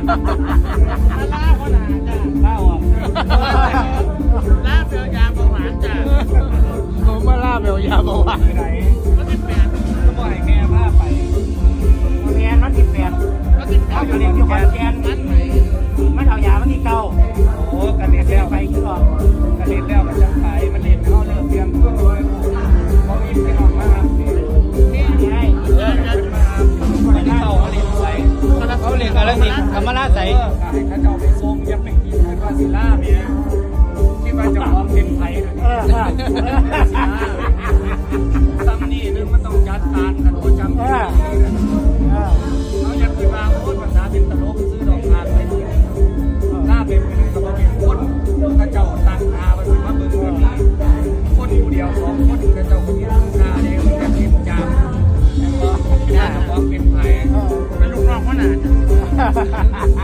ລາວອອກ ລາວອອກ ລາວເປັນຢາເບົາຫວານຈ້າ ເຂົາມາລາວແບບຢາເບົາຫວານ ມື້ໃດ ວັນທີແປດ ກໍບໍ່ໃຫ້ແມ່ພາໄປ ແມ່ນວັນທີແປດ ວັນທີແປດ ເຮົາຢູ່ເລີຍຢູ່ຂອນແກ່ນ ມັນໄໝ ມັນເອົາຢາວັນທີເກົ້າ ໂອ້ ກະເລັດແລ້ວ ໄປຄືອອກ ກະເລັດແລ້ວກໍຈະໄປ ມັນເຮັດໃຫ້ເຮົາເລີ່ມປ່ຽນຕົວ ບໍ່ມີພີ່ນ້ອງມາຮັບ ນີ້ໄງ ເອີ ເອີ ວັນທີເກົ້າເຮົາເຫຼັ້ນໃສ ເຮົາເຫຼັ້ນກາລະສິນ ກຳມະລາໄສ ເອີ ກໍໃຫ້ເຂົາເຈົ້າໄປສົ່ງ ຢ່າໄປຄິດວ່າຊິລາແໝ ຄິດວ່າເຈົ້າຂອງເປັນໃຜ ເອີ ເອີ ສ່ຳນີ້ໜຶ່ງມັນຕ້ອງຈັດການ ຄັນບໍ່ຈຳເປັນ ເອີ ເອີ ເຮົາຢ່າຄິດວ່າ ໂອ້ຍ ພາສາເປັນຕະຫຼົກ ຊື້ດອກທານໄປມື້ໜຶ່ງ ເອີ ລາໄປມື້ໜຶ່ງກໍບໍ່ແມ່ນຄົນ ເຂົາເຈົ້າຕັ້ງທ່າວ່າຊິມາເບິ່ງແບບນີ້ ຄົນຜູ້ດຽວສອງຄົນ ເຂົາເຈົ້າກໍມີຄຸນຄ່າເດ້ ມັນກໍເປັນຈາມ ແມ່ນບໍ່? ເຈົ້າຂອງເປັນໃຜ? ເອີ ເປັນລູກນ້ອງຫົວໜ້າ